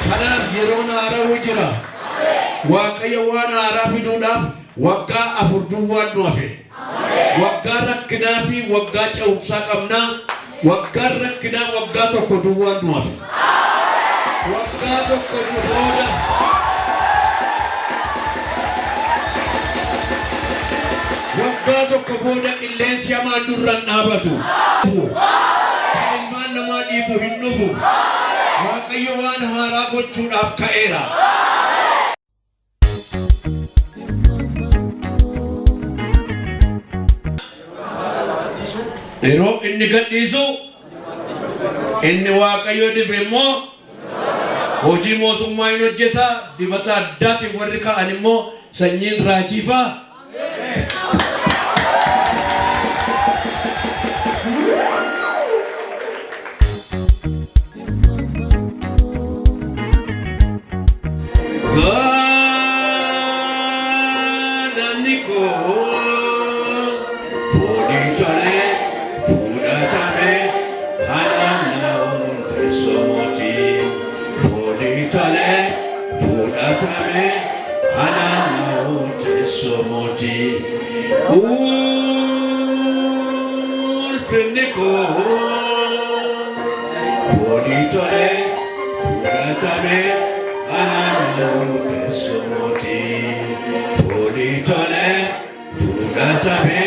Kanaaf yeroon haara'uu jira. Waaqayyo waan haaraa fiduudhaaf waggaa 4 duwwaan nu hafe. Waggaa rakkinaa fi waggaa ce'umsaa qabna. Waggaan rakkinaa waggaa tokko duwwaan nu hafe. Waggaa tokko nu booda Waggaa tokko booda qilleensi hamaan nurra hin dhaabatu. Kan ilmaan namaa dhiibu hin dhufu. Waaqayyo waan haaraa gochuudhaaf ka'eera. Yeroo inni gadhiisu inni Waaqayyo dibe immoo hojii mootummaa hin hojjeta. Dibata addaatiin warri ka'an immoo sanyiin raajiifaa Galanni koo foolii tolee fudhatame hanaanna'uun teessoo mootii foolii tolee fudhatame hanaanna'uun teessoo mootii ulfinni koo foolii tolee fudhatame hanaanna'uun teessoo mootii foolii tolee fudhatame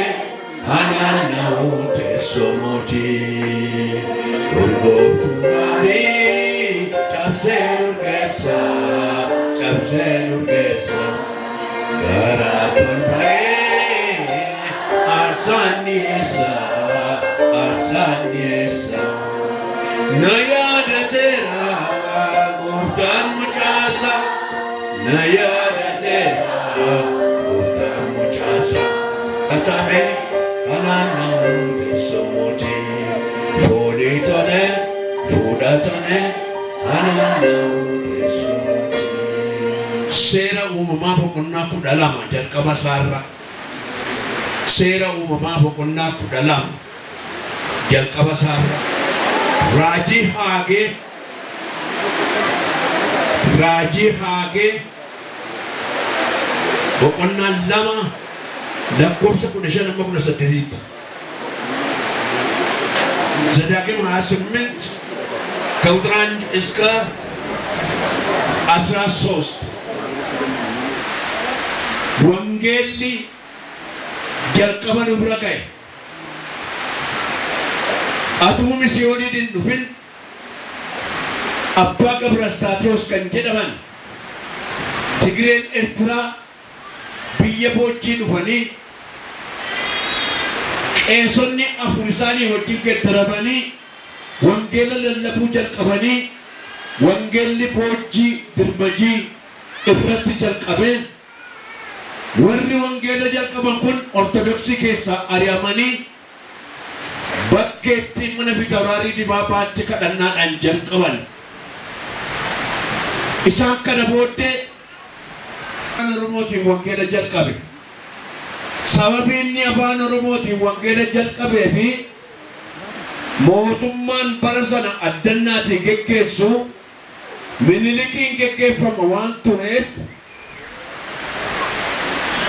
hanaanna'uun teessoo mootii urgooftuu gaarii cabsee urgeessa cabsee urgeessa garaa tolba'ee aarsaan dhiyeessa aarsaan dhiyeessa na yaadateera gooftaan mucaasa na yaadateera gooftaan mucaasa atame kanaan teessoo mootii foolii tole fudhatame kanaan teessoo mootii. Seera Uumamaa boqonnaa 12 jalqaba isaarra. Seera Uumamaa boqonnaa 12 jalqaba isaarra. Raajii Haagee Raajii Haagee boqonnaa 2 lakkoofsa 15 amma 18tti. ዘዳግም 28 ከቁጥር 1 እስከ 13 Wangeelli jalqaba nu bira ga'e. Atuu misiyooniin hin dhufin Abbaa Gabrastaatewos kan jedhaman Tigreen Ertiraa biyya Boojjii dhufanii qeesonni 4 isaanii wajjin geddaramanii wangeela lallabuu jalqabanii wangeelli Boojjii Dirmajii irratti jalqabe. Warri wangeela jalqaban kun Ortodoksii keessaa ari'amanii bakkeetti mana Fitawraarii Dibaabaatti kadhannaadhaan jalqaban. Isaan kana booddee Afaan Oromootiin wangeela jalqabe. Sababii inni Afaan Oromootiin wangeela jalqabeefi mootummaan bara sana addannaatii geggeessu Minilikiin geggeeffama waan tureef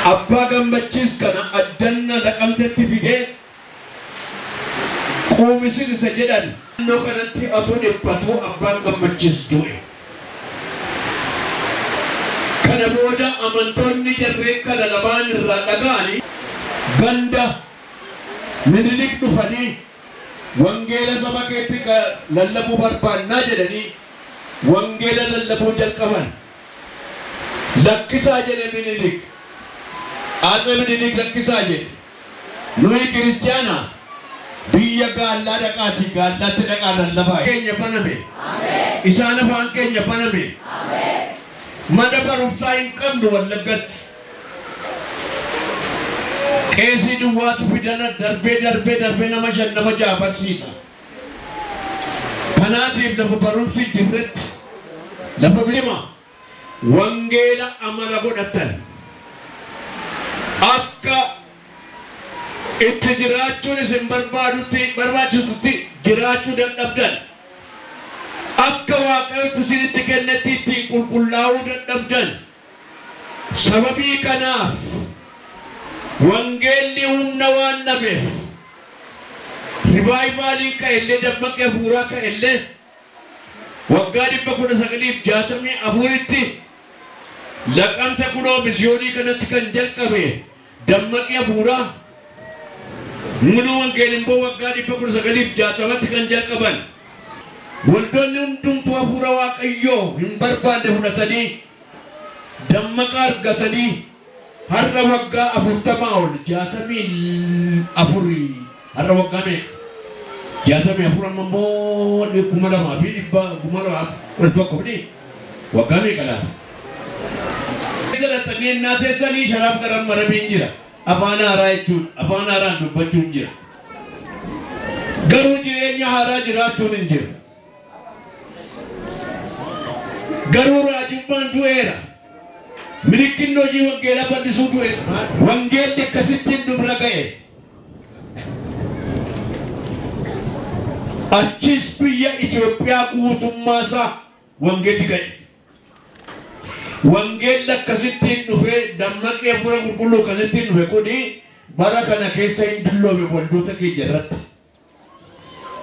Abbaa Gammachiis kana addanna Naqamtetti fidee Quumisin isa jedhan naannoo kanatti otuu dhiphatuu Abbaan Gammachiis du'e. Kana booda amantoonni jarreen kana lamaan irraa dhaga'ani ganda Minilik dhufanii Wangeela saba keetti lallabuu barbaannaa jedhanii wangeela lallabuu jalqaban. Lakkisaa jedhe Minilik. Atse Minilik lakkisaa jedhe. Nuyi Kiristiyaana biyya gaallaa dhaqaatii gaallaatti dhaqaa lallabaa. Keenya baname. Isaan afaan keenya baname. Mana barumsaa hin qabnu Wallaggatti. Qeesii duwwaatu fidala darbee darbee darbee nama 5 nama 6 barsiisa. Kanaatiif lafa barumsi hin jirretti lafa bilima wangeela amala godhattan akka Itti jiraachuun isin barbaadutti barbaachisutti jiraachuu dadhabdan. Akka Waaqayyotti isinitti kennetti ittiin qulqullaa'uu dadhabdan. Sababii kanaaf wangeelli humna waan dhabeef rivaayvaaliin ka'ellee dammaqi hafuuraa ka'ellee waggaa 1964tti Laqamte kunoo misiyoonii kanatti kan jalqabe dammaqi hafuuraa Muluu Wangeel immoo waggaa 1960tti kan jalqaban waldoonni hundumtuu hafuura Waaqayyoo hin barbaanne fudhatanii dammaqa argatanii har'a waggaa 40 ol 64 har'a waggaa meeqa 64 amma immoo 2100 fi waggaa meeqa laata? Keessa dhaqxanii ennaa teessanii sharaaf garam marabiin jira. Afaan haaraa jechuun afaan haaraan dubbachuun jira. Garuu jireenya haaraa jiraachuun hin jiru. Garuu raajummaan du'eera. Milikkinni hojii wangeelaa bal'isuu du'eera. Wangeelli akkasittiin dubra ga'e. Achis biyya Itoophiyaa guutummaa isaa wangeelli ga'e. Wangeelli akkasittiin dhufee dammaqii hafuura qulqulluu akkasittiin dhufe kuni bara kana keessa hin dulloome waldoota keenya irratti.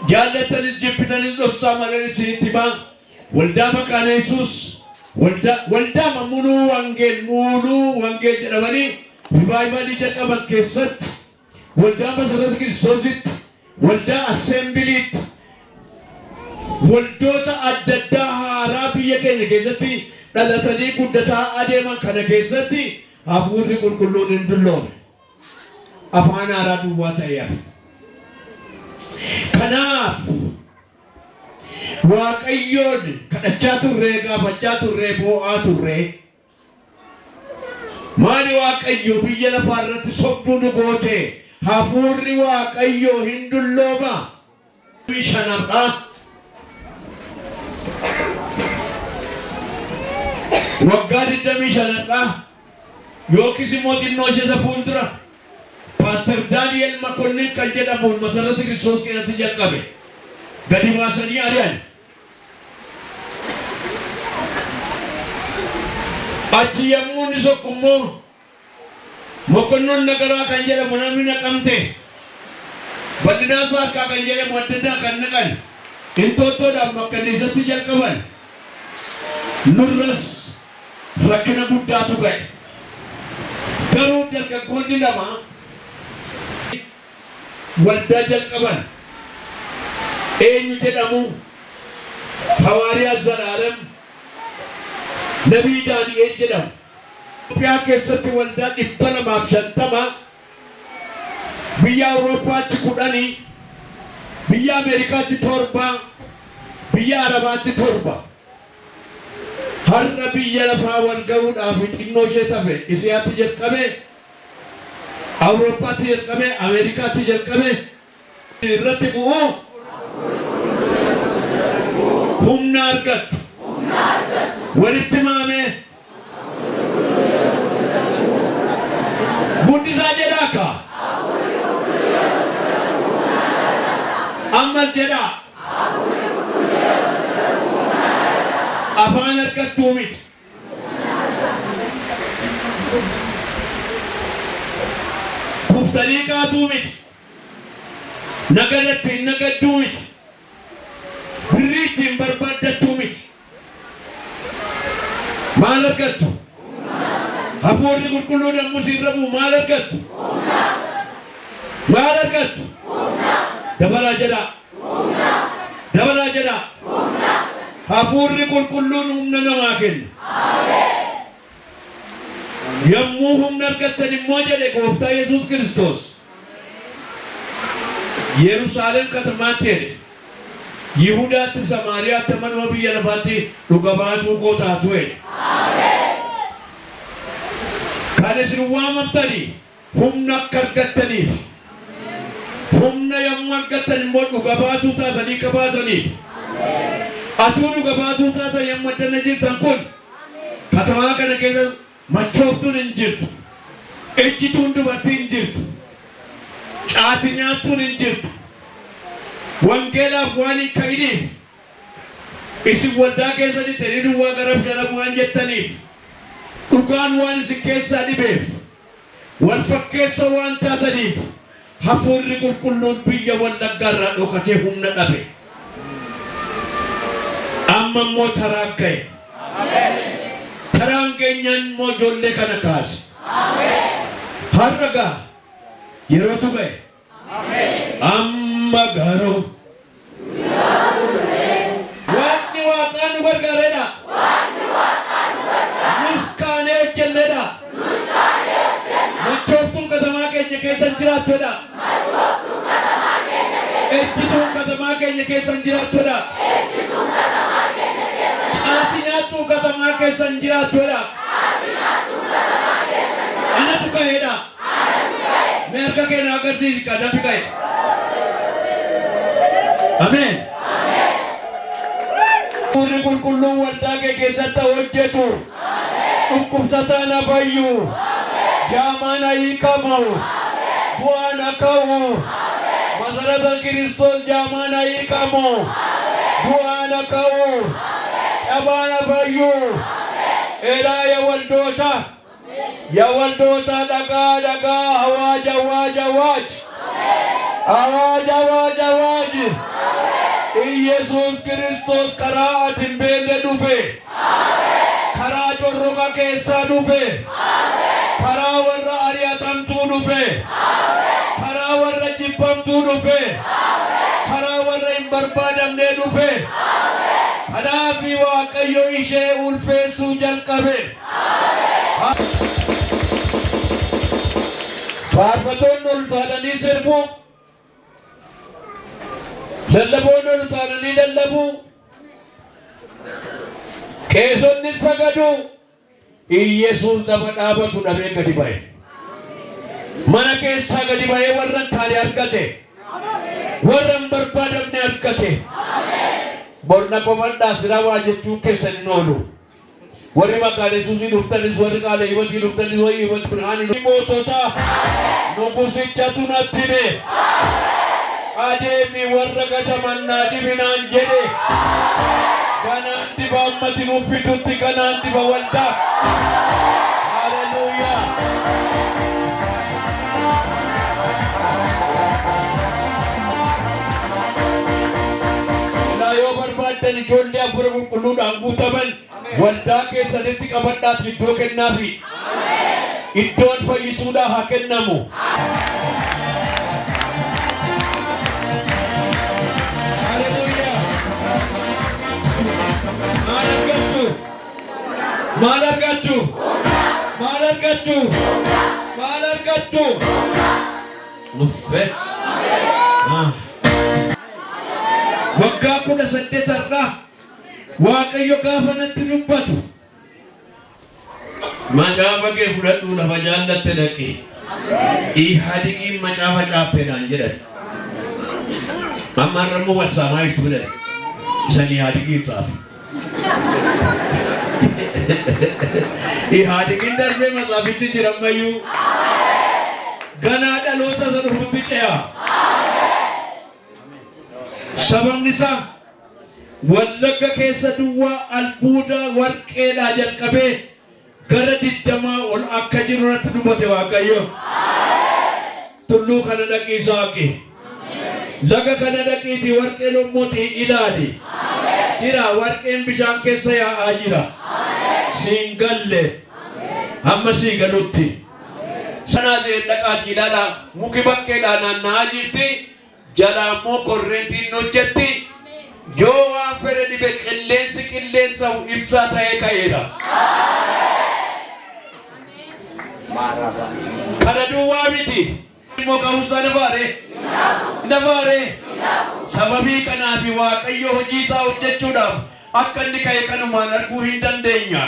Jaallattanis jibbitanis dhossaa malee isinitti himaa waldaa Makaana Yesuus waldaa waldaama muluu wangeel muuluu wangeel jedhamanii rivaayivaalii jalqaban keessatti waldaa Masarata Kiristoositti waldaa Asseembiliitti waldoota adda addaa haaraa biyya keenya keessatti dhalatanii guddataa adeeman kana keessatti hafuurri qulqulluun hin dulloome. Afaan haaraa duwwaa ta'ee hafe. Kanaaf Waaqayyoon kadhachaa turree, gaafachaa turree, boo'aa turree maali Waaqayyo biyya lafaa irratti sobduu nu goote? Hafuurri Waaqayyoo hin dullooma. Shanarraa waggaa 25 yookiis immoo xinnoo ishee isa fuuldura Paaster Daani'el Makonnin kan jedhamuun Masarata Kiristoos keessatti jalqabe gadi baasanii ari'an. Achi yommuu inni sokku immoo Mokonnon Nagaraa kan jedhamu namni Naqamte, Bal'inaa Saarkaa kan jedhamu adda addaa kan naqan Inxooxxoodhaaf Makkanniisatti jalqaban. Nurras rakkina guddaatu ga'e. Garuu dargaggoonni lama waldaa jalqaban. Eenyu jedhamu? Hawaariyaa Zalaalem, Nabii Daani'eel jedhamu. Itoophiyaa keessatti waldaa 250, biyya Awurooppaatti 10, biyya Ameerikaatti 7, biyya Arabaatti 7. Har'a biyya lafaa wal ga'uudhaaf xinnoo ishee tafe Isiyaatti jalqabe, Awurooppaatti jalqabe, Ameerikaatti jalqabe. Irratti bu'u humna argattu. Walitti maamee. Guddisaa jedhaa kaa. Ammas jedhaa. Afaan argattuu miti. Kuftanii kaatuu miti. Nagada ittiin nagadduu miti. Birrii ittiin barbaaddattuu miti. Maal argattu? Hafuurri qulqulluun yommuu isin irra bu'u maal argattu? Maal argattu? Dabalaa jedhaa. Dabalaa jedhaa. Hafuurri qulqulluun humna namaa kenna. Yommuu humna argattan immoo jedhe Gooftaa Yesuus Kiristoos Yerusaalem katamaatti jedhe Yihudaatti, Samaariyaatti hamma dhuma biyya lafaatti dhuga baatuu koo taatu jedhe. Kan isin waamamtani humna akka argattaniif. Humna yommuu argattan immoo dhuga baatuu taatanii akka baataniif. Atuu dhuga baatuu taatan yommuu addana jirtan kun katamaa kana keessa machooftuun hin jirtu. Ejjituun dubartii hin jirtu. Caati nyaattuun hin jirtu. Wangeelaaf waan hin ka'iniif, isin waldaa keessa lixxanii duwwaa gara shalam waan jettaniif, dhugaan waan isin keessaa dhibeef, wal fakkeessa waan taataniif, Hafuurri Qulqulluun biyya Wallaggaa irraa dhokatee humna dhabe. Amma immoo taraan ga'e. Taraan geenyaan immoo ijoollee kana kaase. Har'a gaa yerootu ga'e. Amma garuu. Waaqni waaqaa nu gargaareedha. Nus kaanee hojjenneedha. Machooftuun katamaa keenya keessa hin jiraattuedha. Ejjituun katamaa keenya keessa hin jiraattuedha. Caati nyaattuun katamaa keessa hin jiraattuedha. Anatu ka'eedha. Mee harka kee na agarsiisi ka dafi ka'e. Ameen. Hafuurri qulqulluun waldaa kee keessatti haa hojjetu. Dhukkubsataan haa fayyu. Jaamaan haa hiikamu. Du'aan haa ka'u. Masarata Kiristoos jaamaan haa hiikamu. Du'aan haa ka'u. Cabaan haa fayyu. Elaa ya waldoota. Ya waldoota dhagaa dhagaa awaaj awaaj awaaj. Awaaj awaaj awaaj. Iyesuus Kiristoos karaa ati hin beekne dhufe. Karaa corroqa keessaa dhufe. Karaa warra ari'atamtuu dhufe. Karaa warra jibbamtuu dhufe. Karaa warra hin barbaadamnee dhufe. Kanaaf Waaqayyo ishee ulfeessuu jalqabe. Faarfatoonni ol utaalanii sirbu. Lallaboonni ol utaalanii lallabu. Qeesonni sagadu. Iyyasuus lafa dhaabatu dhabee gadi ba'e. Mana keessaa gadi ba'ee warra hin taane argate. Warra hin barbaadamne argate. Borna komadhaa silaa waa jechuun keessan hin oolu. Warri Makaana Yesuusii dhuftanis, warri Qaala Hiwatii dhuftanis, warri Hiwat Birhaanii mootota nugusichatu natti hime. Adeemi warra gataman naa dibi naan jedhe. Ganaan diba ammati nuffitutti ganaan diba waldaa. Haleluuyaa. Ilaa yoo barbaaddan ijoollee hafuura qulqulluudhaan guutaman waldaa keessanitti qabadhaati iddoo kennaafi. Iddoon fayyisuudhaa haa kennamu. Haleluuyaa. Maal argattu? Maal argattu? Maal argattu? Maal argattu? Nuffe. Ah. Waggaa 18 har'aa Waaqayyo gaafa natti dubbatu macaafa kee fudhadhuu lafa jaallatte dhaqi. Ihaadigiin macaafa caaffe naan jedhan. Amma har'a immoo wal saamaa jirtu jedhan. Isan Ihaadigiin saafu. Ihaadigiin darbee matsaafichi jira ammayyuu. Ganaa dhaloota isa dhufutti ce'a. Sababni isaa Wallagga keessa duwwaa albuuda warqeedhaa jalqabee gara digdamaa ol akka jiru natti dubbate Waaqayyo. Tulluu kana dhaqii saaqi. Laga kana dhaqiitii warqee lommotii ilaali. Jira warqeen bishaan keessa yaa'aa jira. Siin galle hamma sii galutti. Sanaa zeen dhaqaatii ilaalaa muki bakkeedhaa naanna'aa jirti. Jalaa immoo korreentiin hin hojjetti. Yoo waan fedhe dhibe qilleensi qilleensa'u ibsaa ta'ee ka'eera. Kana duwwaa miti. Immoo ka'umsaa nafaaree? Nafaaree? Sababii kanaafi Waaqayyo hojii isaa hojjechuudhaaf akka inni ka'e kanumaan arguu hin dandeenya.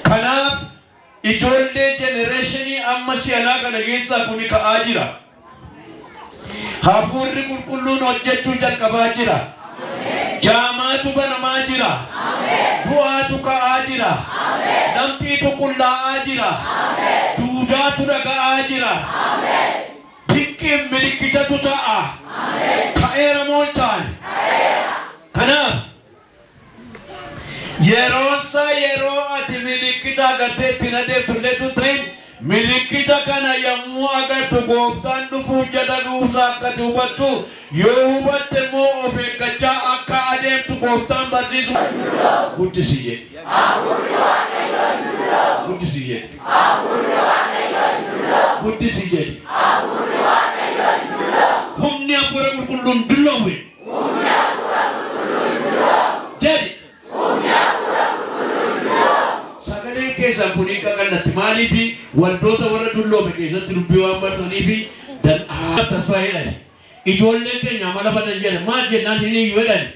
Kanaaf Ijoollee generation amma si'anaa kana keessaa kuni ka'aa jira. Hafuurri qulqulluun hojjechuu jalqabaa jira. Jaamaatu banamaa jira. Du'aatu ka'aa jira. Lamxiitu qullaa'aa jira. Duudaatu dhaga'aa jira. Dinqiin milikkitatu ta'a. Ta'eera moo hin taane? Kanaaf yeroonsaa yeroo ati milikkita agartee ittiin adeemtu illee tun ta'in, milikkita kana yommuu agartu gooftaan dhufuuf jedha dhufuusaa akka ati hubattu, yoo hubatte immoo of eeggachaa akka adeemtu gooftaan barsiisu. Guddisi jedhi. Guddisi jedhi. Guddisi jedhi. Humni hafuura qulqulluun dulloomu jedhi. Sagaleen keessan kun hiika qallatti maaliifi waldoota warra dulloome keessatti dubbii waan bartaniifi dan'aa tasfaa jedhani. Ijoolleen keenya amala badan jedhan, maal jennaan hin iyyu jedhani.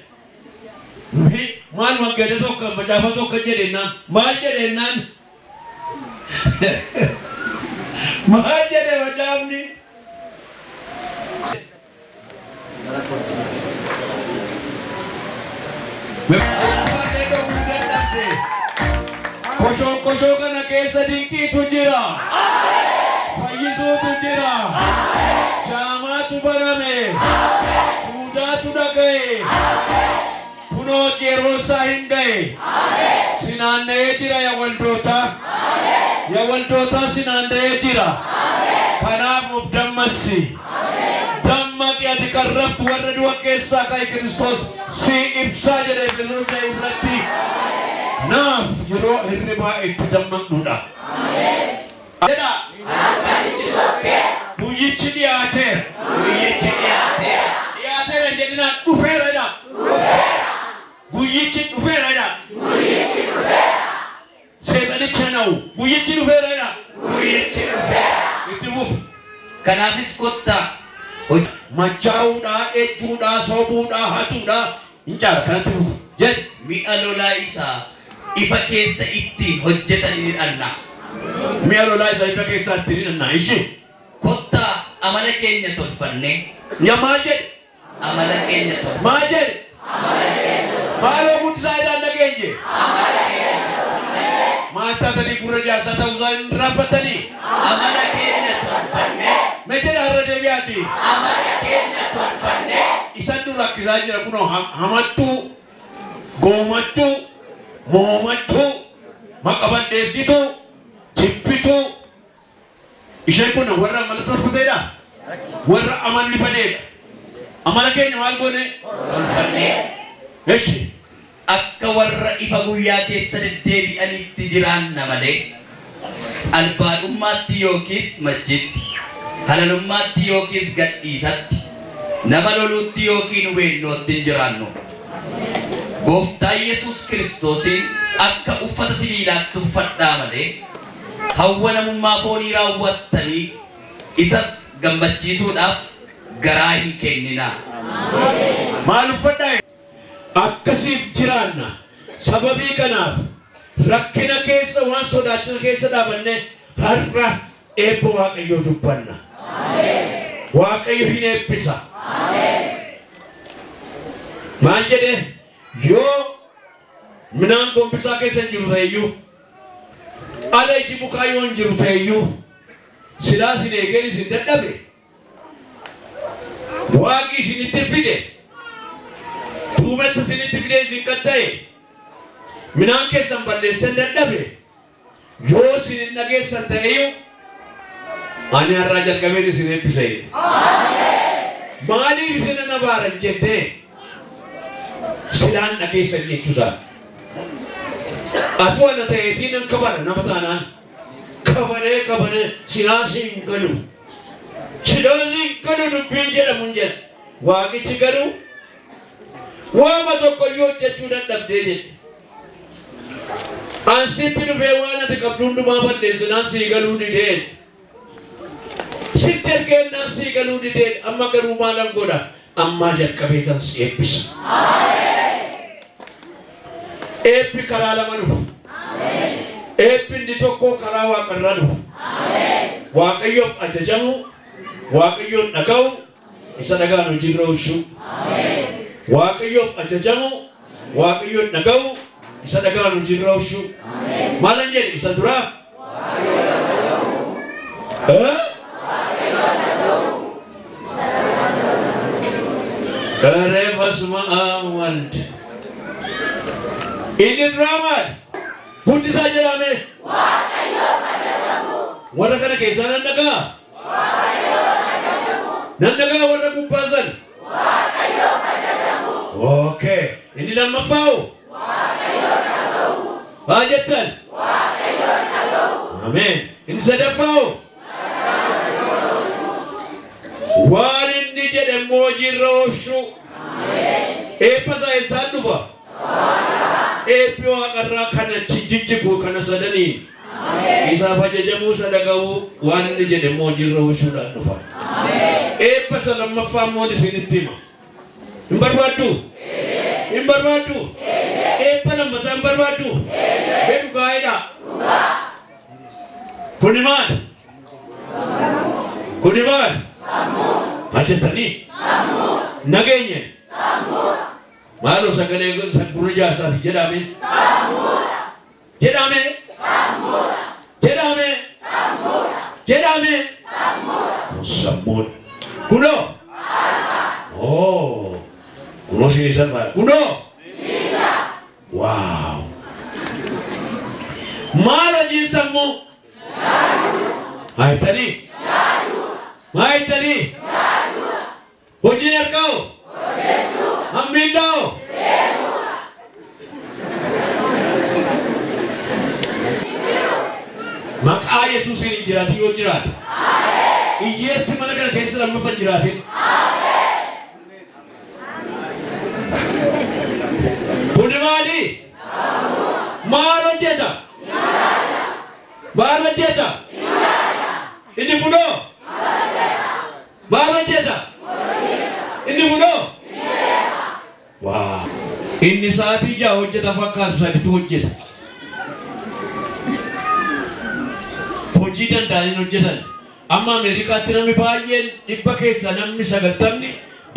Maal wangeela tokko macaafa tokko jedhennaan, maal jedhennaan, maal jedhe macaafni? Uffannee dhowwuu dadhabde. Koshoo koshoo kana keessa dinqiitu jira. Fayyisuutu jira. Jaamaatu baname. Duudaatu dhaga'e. Kunoo yeroo isaa hin ga'e. Si naanna'ee jira, yaa waldootaa. Yaa waldootaa, si naanna'ee jira. Kanaaf of dammassi. Dammaqi, ati kan raftu, warra du'a keessaa ka'i, Kiristoos si ibsaa jedhe Efesoon ta'e irratti. Kanaaf yeroo hirribaa itti dammaqnudha. Jedha. Guyyichi dhiyaateera. Guyyichi dhiyaateera. Dhiyaateera hin jedhinaa, dhufeera jedha. Guyyichi dhufeera jedha. Seexanicha na'u. Guyyichi dhufeera jedha. Guyyichi dhufeera. Itti fufi. Kanaafis kottaa Machaa'uudhaa, ejjuudhaa, sobuudhaa, hatuudhaa hin caala. Kanatti fufi. Jedhi. Mi'a lolaa isaa ifa keessa ittiin hojjetan hin hidhanna. Mi'a lolaa isa ifa keessaa ittiin hidhannaa. Ishee. Kottaa amala keenya tolfannee. Nya maal jedhe? Amala keenya tolfannee. Maal jedhe? Maaloo guddisaa isaan dhageenye. Amala keenya tolfannee. Maal taatanii gurra jaarsaa ta'uusaa hin raaffattanii? Amala keenya tolfannee. Mee jedha irra deebi'aati. Amala keenya tolfannee. Isan nu rakkisaa jira kunoo hamattuu, goomachuu, moomachuu, maqabadheessituu, jibbituu. Isheen kun warra amala tolfateedha. Warra amalli badeedha. Amala keenya maal goone? Tolfannee. Eshi. Akka warra ifa guyyaa keessa deddeebi'anitti jiraanna malee, albaadhummaatti yookiis machiitti, halalummaatti yookiis gadhiisatti, nama loluutti yookiin weennootti hin jiraannu. Gooftaa Yesuus Kiristoosiin akka uffata sibiilaatti uffadhaa malee, hawwa namummaa foonii raawwattanii isas gammachiisuudhaaf garaa hin kenninaa. Maal uffadhaa? Akkasiif jiraanna. Sababii kanaaf rakkina keessa, waan sodaachisa keessa dhaabanne har'a eebba Waaqayyoo dubbanna. Waaqayyo hin eebbisa. Maal jedhe? Yoo midhaan gombisaa keessa hin jiru ta'eyyuu, ala iji mukaa yoo hin jiru ta'eyyuu, silaa isin eegeen isin dadhabe, Waaqi isinitti fide, duumessa isinitti fide, isin kan ta'e midhaan keessan balleessan dadhabe, yoo isin hin dhageessan ta'eyyuu, ani har'aa jalqabeen isin eebbisa jedhe. Maaliif isin nan abaaran jettee silaan dhageessan jechuusaa. Atu ana ta'eetii nan kabara nama taanaan. Kabaree kabaree silaa siin galu. Silaa siin galu dubbiin jedhamu hin jedha. Waaqichi garuu waama tokko iyyuu hojjechuu dadhabdee jedhe. An sitti dhufee waan ati qabdu hundumaa balleessinaan sii galuu didee. Sitti ergeennaan sii galuu didee, amma garuu maalan godha? Ammaa jalqabee tan si eebbisa. Eebbi karaa lama dhufa. Eebbi inni tokko karaa waaqarraa dhufa. Waaqayyoof ajajamuu, Waaqayyoon dhaga'uu, isa dhagaan hojiirra oolchuu. Waaqayyoof ajajamuu, Waaqayyoon dhaga'uu, isa dhagaan hojiirra oolchuu. Maalan jedhe isa duraa? Eh? ኧረ በስመ አብ ወልድ። Inni duraa maal? Guddisaa jedhame. Warra kana keessaa nan dhagaa? Nan dhagaa warra gubbaa san. Okay. Inni lammaffaa hoo? Haa jettan? Ameen. Inni sadaffaa hoo? Waan inni jedhe immoo hojiirra oolchuu. Eebba isaa eessaan dhufa? Eebbi waaqarraa kana jijjigu kana sadanii. Isaaf ajajamuu, isa dhaga'uu, waan inni jedhe immoo hojiirra oolchuudhaan dhufa. Eebba isa lammaffaa immoo isinitti hima. Hin barbaaddu? Hin barbaaddu? Eebba lammataa hin barbaaddu? Mee dhugaa'edha. Kuni maal? Kuni maal? Maal jettanii? Nageenye. Maaloo sagalee gurra jaarsaati jedhame. Jedhame. Jedhame. Jedhame. Sammuudha. Kunoo. Oh. Kunoo isin salphaadha. Kunoo. Wow. Maal hojiin sammuu? Maa jettanii? Maa jettanii? Hojiin harkaa hoo? Hammiidhaa hoo? Maqaa Yesuusiin hin jiraatin yoo jiraate. Hiyyeessi mana kana keessa lammaffaa hin jiraatin. Kuni maali? Maal hojjeta? Maal hojjeta? Inni kunoo? Maal hojjeta? Inni kunoo? Waa. Inni sa'aatii 6 hojjeta fakkaatu saditu hojjeta. Hojii danda'aniin hojjetan. Amma Ameerikaatti namni baay'een 100 keessaa namni 90ni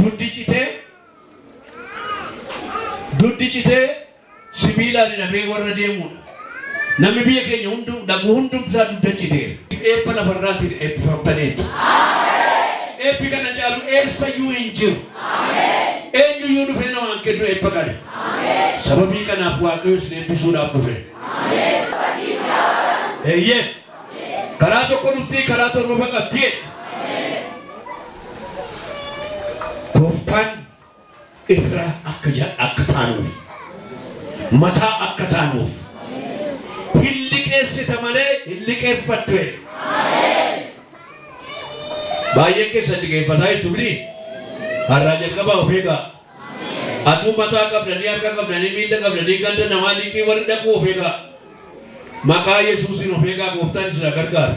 duddi citee duddi citee sibiilaan hidhamee warra deemudha. Namni biyya keenya hundu dhagu hundumsaa dugda citeera. Eebba lafarraatiin eebbifamtaniitu. Eebbi kana caalu eessayyuu hin jiru. Eenyuyyuu dhufee namaan kennu eebba kana. Sababii kanaaf Waaqayyo isin eebbisuudhaaf dhufe. Eeyyee. Karaa tokko dhuftii karaa torba baqatti jedhe. Gooftaan irra akka akka taanuuf, mataa akka taanuuf, hin liqeessita malee hin liqeeffattu jedhe. Baay'een keessan liqeeffataa jirtu miti? Har'aa jalqabaa of eegaa. Atuu mataa qabdanii, harka qabdanii, miilla qabdanii ganda namaa liqii warri dhaquu of eegaa. Maqaa Yesuusiin of eegaa, gooftaan isin haa gargaaru.